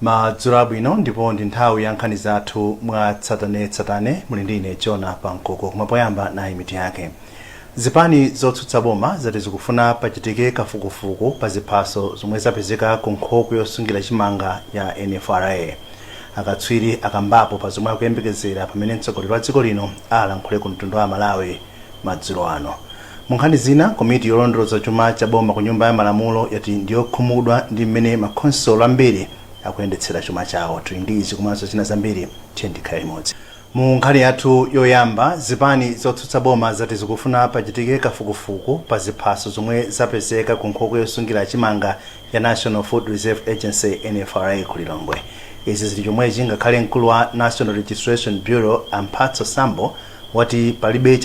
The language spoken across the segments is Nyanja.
Madzulo abwino, ndipo ndi nthawi ya nkhani zathu mwa tsatanetsatane. Muli ndi ine Jona Pankoko. Koma poyamba, nayi mitu yake. Zipani zotsutsa boma zati zikufuna pachitike kafukufuku pa ziphaso zomwe zapezeka ku nkhokwe yosungira chimanga ya NFRA. Akatswiri akambapo pa zomwe akuyembekezera pamene mtsogoleri wa dziko lino alankhule ku mtundu wa Malawi madzulo ano. Mu nkhani zina, komiti yolondoloza chuma cha boma ku Nyumba ya Malamulo yati ndiyokhumudwa ndi mmene makhonsolo ambiri akuyendetsera chuma chawo. Tili ndi izi komanso zina zambiri, tiye ndikhale limodzi. Mu nkhani yathu yoyamba, zipani zotsutsa boma zati zikufuna pachitike kafukufuku pa ziphaso zomwe zapezeka ku nkhokwe yosungira chimanga ya National Food Reserve Agency, NFRA, ku Lilongwe. Izi zili chomwechi ngakhale mkulu wa National Registration Bureau, Amphatso Sambo, wati palibe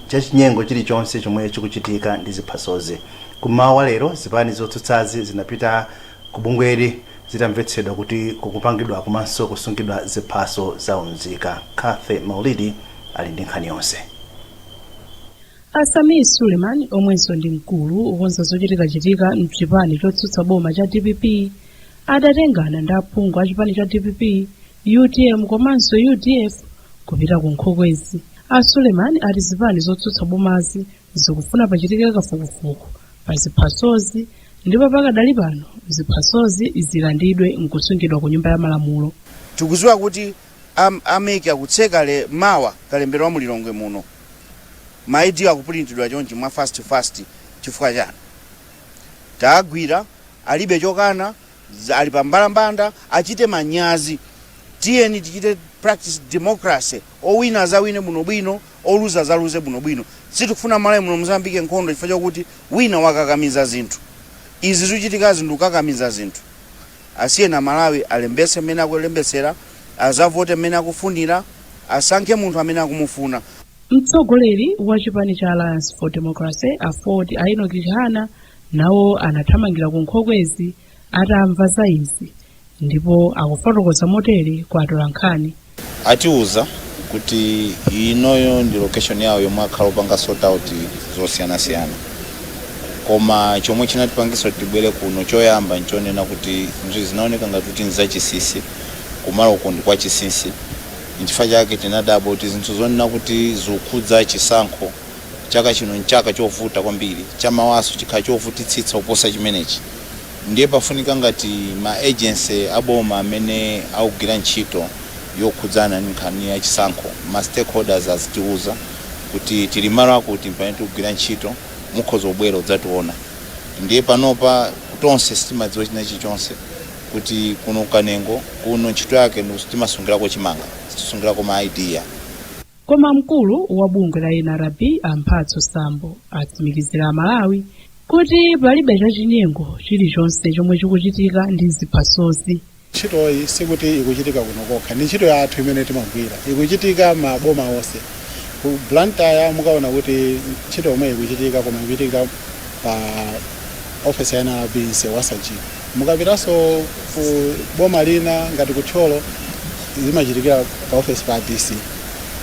chachinyengo chilichonse chomwe chikuchitika ndi ziphasozi. Kummawa wa lero, zipani zotsutsazi zinapita ku bungweli zitamvetsedwa kuti kukupangidwa komanso kusungidwa ziphaso za unzika. Cathy Maulidi ali ndi nkhani yonse. A Sameer Suleman, omwenso ndi mkulu okonza zochitikachitika mchipani chotsutsa boma cha DPP, adatengana ndi aphungu a chipani cha DPP, UTM komanso UDF kupita ku nkhokwezi. A Suleman ati zipani zotsutsa bomazi zikufuna pachitike kafukufuku pa ziphasozi, ndipo pakadali pano ziphasozi zilandidwe nkusungidwa ku Nyumba ya Malamulo. Tikudziwa kuti a MEC akutseka le mawa kalembera wa mulilongwe muno. Ma ID akupurintidwa chonchi mwa fast fast chifukwa chani? Taagwira, alibe chokana, ali pa mbalambanda, achite manyazi. Tiyeni tichite practice democracy. Owina azawine bwinobwino, oluza azaluze bwinobwino. Sitikufuna Malawi muno muzambike nkhondo chifukwa chokuti wina wakakamiza zinthu. Izi zikuchitikazi ndikukakamiza zinthu. Asiyeni Amalawi alembese mmene akulembesera, azavote mmene akufunira, asankhe munthu amene akumufuna. Mtsogoleri wa chipani cha Alliance for Democracy, AFORD, a Enoch Chihana, nawo anathamangira ku nkhokwezi atamva za izi, ndipo akufotokoza motere kwa atolankhani. Atiuza kuti inoyo ndi location yawo yomwe akhala opanga sort out zosiyanasiyana. Koma chomwe chinatipangisa kuti tibwere kuno choyamba nchonena kuti zinthu zinaoneka ngati kuti nzachinsinsi, kumalo uko ndi kwachinsinsi. Nchifukwa chake tinadabwa kuti zinthu zonena kuti zikukhudza chisankho chaka chino, nchaka chovuta kwambiri, chamawaso chikhala chovutitsitsa kuposa chimenechi, ndiye pafunika ngati ma agency aboma amene akugwira ntchito yokhudzana ndi nkhani ya chisankho, ma stakeholders, azitiuza kuti tili malo akuti pamene tikugwira ntchito, mukhoza kubwera udzationa. Ndiye panopa tonse sitimadziwa china chilichonse kuti kuno Kanengo kuno ntchito yake ndi timasungirako chimanga, sitisungirako ma ID. Koma mkulu wa bungwe la NRB, Amphatso Sambo, atsimikizira Amalawi kuti palibe chachinyengo chilichonse chomwe chikuchitika ndi ziphasozi. Ntchitoyi sikuti ikuchitika kuno kokha, ndi ntchito yathu imene timagwira, ikuchitika maboma onse. Ku Blantyre mukaona kuti ntchito yomwe ikuchitika, koma ikuchitika pa ofesi ya NRB, msewu wa Sanjika. Mukapitanso ku boma lina ngati ku Thyolo, zimachitikira pa ofesi pa DC.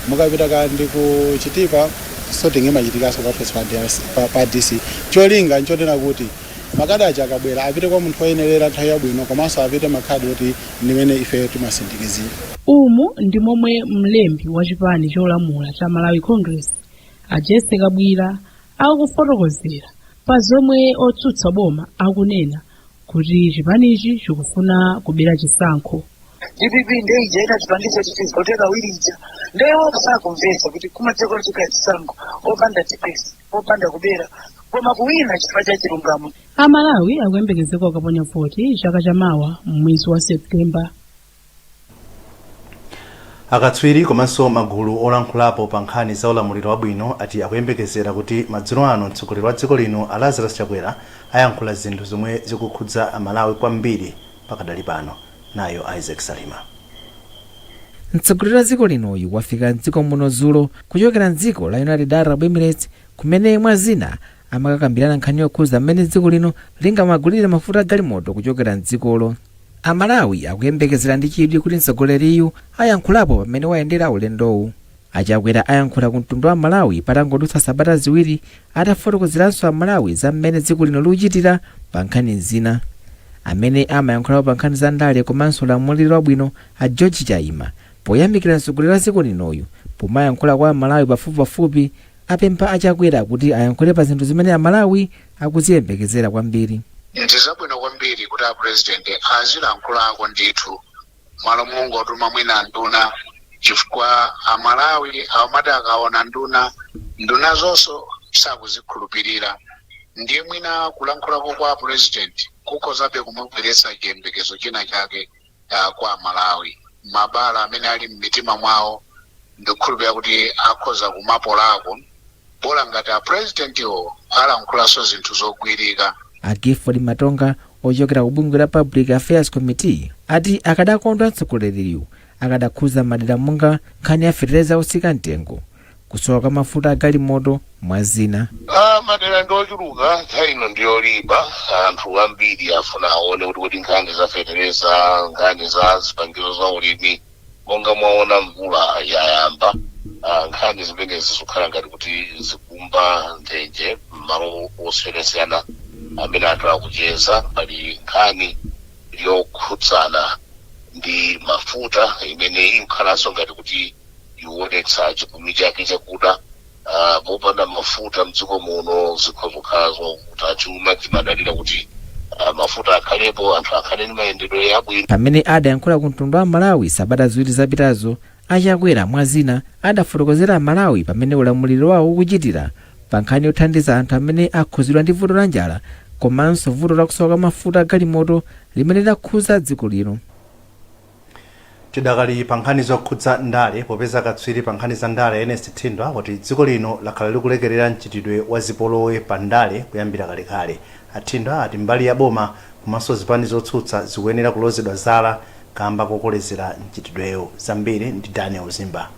Mukapita kandi ku Chitipa, sorting imachitikanso pa ofesi pa DC. Cholinga nchonena kuti makadi aja akabwera apite kwa munthu woyenerera nthawi yabwino, komanso apite makhadi oti ndimene ifeyo timasindikizira. Umu ndi momwe mlembi wa chipani cholamula cha Malawi Congress, a Jessie Kabwila, akufotokozera pa zomwe otsutsa boma akunena kuti chipanichi chikufuna kubera chisankho. DPP ndeija inatipangisa kuti tivote kawiri ija. Ndewo sakumvetsa kuti kumadziko kuchitika chisankho opanda tipesi, opanda kubera, koma kuwina chifukwa cha chilungamo. Amalawi akuyembekezeka kukaponya voti chaka chamawa mwezi wa Septemba. Akatswiri komanso magulu olankhulapo pa nkhani za ulamuliro wabwino ati akuyembekezera kuti madzulo ano mtsogoleri wa dziko lino, a Lazarus Chakwera, ayankhula zinthu zomwe zikukhudza Amalawi kwambiri pakadali pano. Nayo Isaac Salima. Mtsogoleri wa dziko linoyu wafika mdziko muno dzulo kuchokera mdziko la United Arab Emirates, kumene mwa zina amakakambirana nkhani yokhudza mmene dziko lino lingamagulire mafuta agalimoto kuchokera mdzikolo. Amalawi akuyembekezera ndi chidwi kuti mtsogoleriyu ayankhulapo pamene wayendera ulendowu. Achakwera ayankhula ku mtundu wa Malawi patangodutsa sabata 2 atafotokozeranso Amalawi za mmene dziko lino likuchitira pa nkhani zina. Amene amayankhulapo pa nkhani za ndale komanso ulamuliro wabwino, a George Chaima, poyamikira mtsogoleri wa dziko linoyu pomayankhula kwa Amalawi pafupipafupi, apempha aChakwera kuti ayankhule pa zinthu zimene Amalawi akuziyembekezera kwambiri. Ndi zabwino kwambiri kuti aPresident azilankhulako ndithu, malo mungotuma mwina nduna, chifukwa Amalawi amati akaona nduna, nduna zonso sakuzikhulupirira. Ndiye mwina kulankhulako kwa President kukhozabe kumabweretsa chiyembekezo china chake kwa Amalawi. Mabala amene ali m'mitima mwawo, ndikukhulupirira kuti akhoza kumapolako, bola ngati aPresidentiwo alankhulanso zinthu zogwirika. A Gifford Matonga, ochokera ku bungwe la Public Affairs Committee, ati akadakondwa mtsogoleriyu akadakhuza madera monga nkhani ya fetereza otsika mtengo, kusowa kwa mafuta agalimoto, mwa zina. Madera ndi ochuluka. Nthawi ino ndiyolipa, anthu ambiri afuna aone kuti nkhani za fetereza, nkhani za zipangizo za ulimi, monga mwaona mvula yayamba, nkhani zimenezi zikukhala ngati kuti zikumba nthenje m'malo osiyanasiyana amene anthu akucheza. Pali nkhani yokhudzana ndi mafuta imene ikukhalanso ngati kuti ikuonetsa chipumi chake chakuda. Popanda mafuta mdziko muno zikhoza kukhala zovuta. Chuma chimadalira kuti mafuta akhalepo, anthu akhale ndi mayendedwe abwino. Pamene adayankhula ku mtundu wa Malawi sabata 2 zapitazo, aChakwera mwa zina adafotokozera Malawi pamene ulamuliro wawo ukuchitira pa nkhani yothandiza anthu amene akhuzidwa ndi vuto la njala komanso vuto lakusowa kwa mafuta agalimoto limene lakhuza dziko lino. Tidakali pa nkhani zokhudza ndale, popeza katswiri pa nkhani za ndale Ernest Thindwa wati dziko lino lakhala likulekerera mchitidwe wa zipolowe pa ndale kuyambira kalekale. AThindwa ati mbali ya boma komanso zipani zotsutsa zikuyenera kulozedwa zala kamba kokolezera mchitidwewo. Zambiri ndi Daniel Zimba.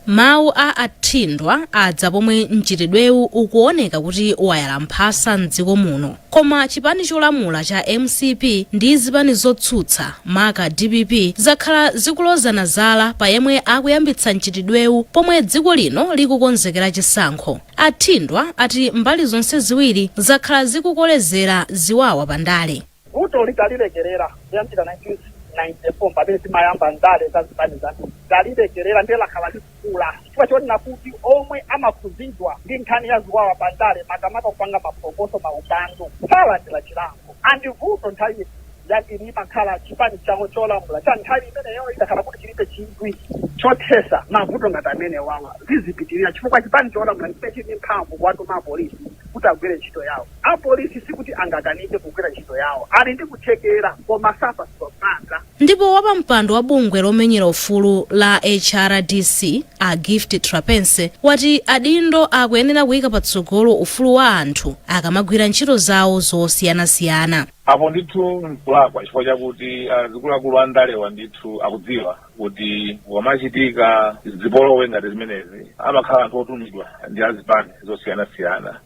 Mawu a aThindwa adza pomwe mchitidwewu ukuoneka kuti wayala mphasa mdziko muno, koma chipani cholamula cha MCP ndi zipani zotsutsa, maka DPP, zakhala zikulozana zala pa yemwe akuyambitsa mchitidwewu pomwe dziko lino likukonzekera chisankho. AThindwa ati mbali zonse ziwiri zakhala zikukolezera ziwawa pa ndale. Vuto litalilekerera kuyambira 1994, pamene timayamba ndale za zipani zambiri, talilekerera, ndiye lakhala likukula, chifukwa chonena kuti omwe amakhuzidwa ndi nkhani ya ziwawa pa ndale, makamaka kupanga maphokoso, maupandu, salandira chilango. And vuto nthawi yambiri imakhala chipani chawo cholamula cha nthawi imeneyo idakhala kuti chilibe chidwi chothesa mavuto ngati amene wawa, zizipitirira, chifukwa chipani cholamula chimene chili ndi mphamvu kuwatuma apolisi kuti agwire ntchito yawo. Apolisi sikuti angakanike kugwira ntchito yawo, ali ndi kuthekera, koma sapatsidwa mpata. Ndipo wapampando wa bungwe lomenyera ufulu la HRDC, a Gift Trapence, wati adindo akuyenera kuyika patsogolo ufulu wa anthu akamagwira ntchito zawo zosiyanasiyana. Apo ndithu nkulakwa, chifukwa chakuti azikuluakulu a ndalewa ndithu akudziwa kuti kukamachitika zipolowe ngati zimenezi, amakhala anthu otumidwa ndi azipani zosiyanasiyana.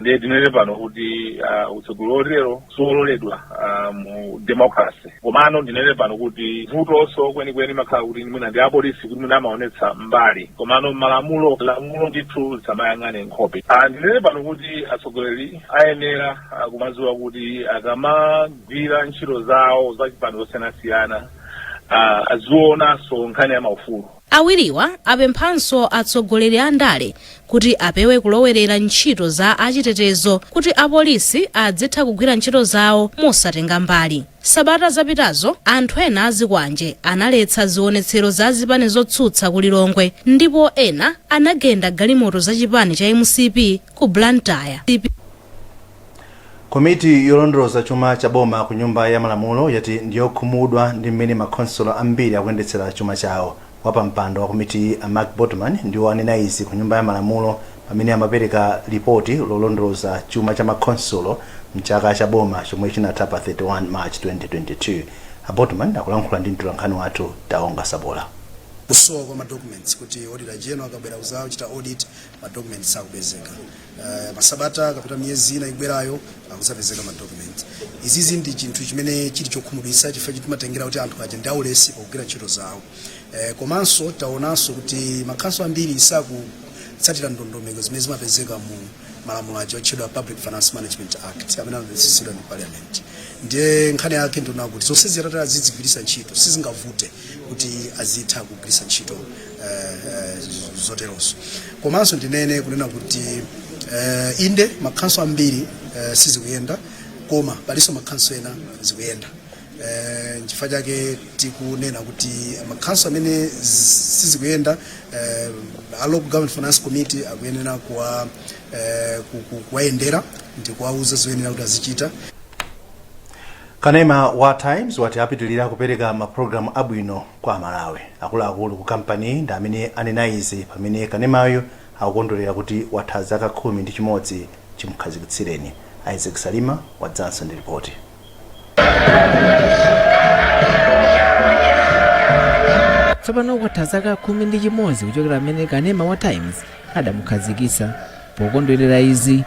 Ndiye tinene pano kuti utsogoleri otero siwololedwa mu democracy. Komano ndinene pano kuti vutonso kwenikweni makhala kuti mwina ndi apolisi, kuti mwina amaonetsa mbali, komano malamulo, lamulo ndithu lisamayang'ane nkhope. Ndinene pano kuti atsogoleri ayenera kumadziwa kuti akamagwira ntchito zawo zachipani zosiyanasiyana, azionanso nkhani ya maufulu. Awiriwa apemphanso atsogoleri a ndale kuti apewe kulowerera ntchito za achitetezo kuti apolisi adzitha kugwira ntchito zawo mosatenga mbali. Sabata zapitazo anthu ena azikwanje analetsa zionetsero za zipani zotsutsa ku Lilongwe, ndipo ena anagenda galimoto za chipani cha MCP ku Blantyre. Komiti yolondoloza chuma cha boma ku Nyumba ya Malamulo yati ndiyokhumudwa ndi mmene makhonsolo ambiri akuyendetsera chuma chawo. Wapampando wa komiti, a Mark Botman, ndiwo anena izi ku Nyumba ya Malamulo pamene amapereka lipoti lolondoloza chuma cha makhonsolo mchaka cha boma chomwe chinatha pa 31 March 2022. A Botman akulankhula ndi mtolankhani wathu Taonga Sabola. Kusowa kwa ma documents, kuti Auditor General akabwera kuzachita audit, ma documents sakupezeka. Masabata kapena miyezi ina ikubwerayo akuzapezeka ma documents. Izizi ndi chinthu chimene chili chokhumudwitsa, chifukwa timatengera kuti anthu aja ndi aulesi pakugwira ntchito zawo. Komanso taonanso kuti makhansolo ambiri sakutsatira ndondomeko zimene zimapezeka mu Malamulo aja otchedwa Public Finance Management Act amene anapasitsidwa ndi Parliament. Ndiye nkhani yake ndiona kuti zonse zitatala zizigwiritsa ntchito, sizingavute kuti azitha kugwiritsa ntchito zoterozo. Komanso ndinene kunena kuti inde, makhanso ambiri sizikuyenda, koma palinso makhanso ena zikuyenda. Nchifukwa chake tikunena kuti makhanso amene sizikuyenda, a Local Government Finance Committee akuyenera kuwayendera ndi kuwauza zoyenera kuti azichita. Kanema wa Times wati apitilira kupereka mapulogalamu abwino kwa Amalawi. Akuluakulu ku kampani ndi amene anena izi pamene kanemayo akukondwerera kuti watha zaka 11 chimukhazikitsireni. Isaac Salima wadzanso ndi ripoti. Tsopano kwatha zaka 11 kuchokera pamene kanema wa Times adamukhazikitsa. Pokondwerera izi,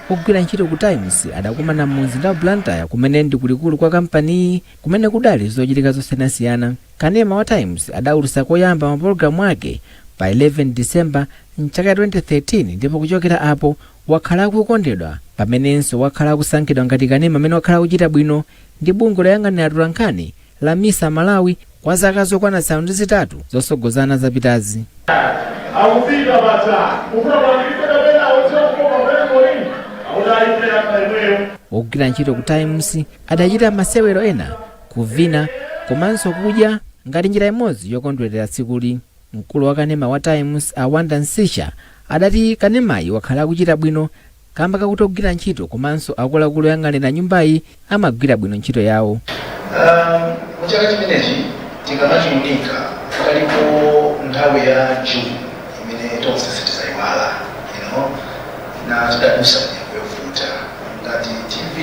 ogwira ntchito ku Times adakumana mu mzinda wa Blantyre, kumene ndi kulikulu kwa kampaniyi, kumene kudali zochitika zosiyanasiyana. Kanema wa Times adawulutsa koyamba mapulogalamu ake pa 11 December mchaka 2013, ndipo kuchokera apo wakhala akukondedwa, pamenenso wakhala akusankhidwa ngati kanema amene wakhala akuchita bwino ndi bungwe loyang'anira atolankhani la MISA Malawi kwa zaka zokwana 8 zosogozana zapitazi. Akupita paja kufuna kulangiritsa kapena odziwa kukopa pemoni akuti ayipera imweyo. Ogwira ntchito ku Times adachita masewero ena, kuvina komanso kudya ngati njira imodzi yokondwerera tsikuli. Mkulu wa kanema wa Times, Awanda Msisha, adati kanemayi wakhala akuchita bwino kamba kakuti ogwira ntchito komanso akuluakulu oyang'anira nyumbayi amagwira bwino ntchito yawo. Mu chaka chimenechi tikamachiunika, padalipo nthawi ya June imene tonse sitizayiwala, na tidadusa nyengo yovuta ngati TV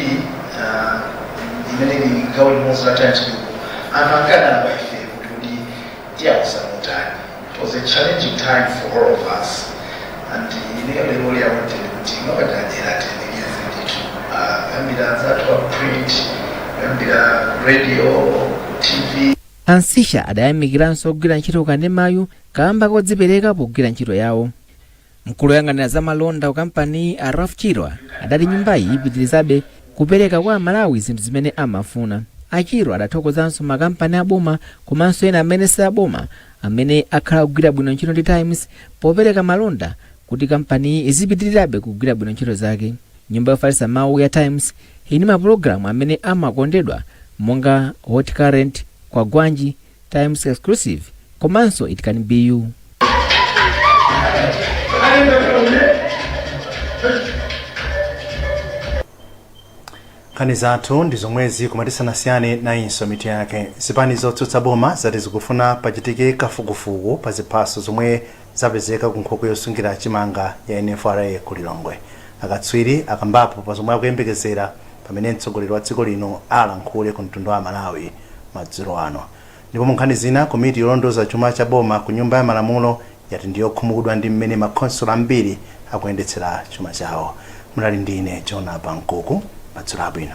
imene ili gawo limodzi la Times Group. Anthu ankayang'ana pa ife kuti tiyauza motani. It was a challenging time for all of us, and ineyo lero lyakuti kuti mwapadera tilemekeze ndithu kuyambira anzathu a print, kuyambira radio, TV. Ansisha adayamikiranso ogwira ntchito kanemayu kamba kodzipereka pogwira ntchito yawo. Mkulu woyang'anira za malonda ku kampani, a Ralph Chirwa, adati nyumbayi ipitirizabe kupereka kwa Amalawi zinthu zimene amafuna. Achirwa adathokozanso makampani aboma komanso ena amene si aboma amene akhala kugwira bwino ntchito ndi Times popereka malonda kuti kampaniyi izipitirirabe kugwira bwino ntchito zake. Nyumba yofalitsa mawu ya Times ili ndi mapulogalamu amene amakondedwa monga Hot Current, Kwagwanji, Times Exclusive komanso It Can Be You. Nkhani zathu ndi zomwezi, koma tisanasiyane nayinso mitu yake. Zipani zotsutsa boma zati zikufuna pachitike kafukufuku pa ziphaso zomwe zapezeka ku nkhokwe yosungira chimanga ya NFRA ku Lilongwe. Akatswiri akambapo pa zomwe akuyembekezera pamene mtsogoleri wa dziko lino alankhule ku mtundu wa Malawi madzulo ano. Ndipo mu nkhani zina, komiti yolondoza chuma cha boma ku Nyumba ya Malamulo yati ndiyokhumudwa ndi mmene makhonsolo ambiri akuyendetsera chuma chawo. Munali ndi ine, Jona Pankuku. Madzulo abwino.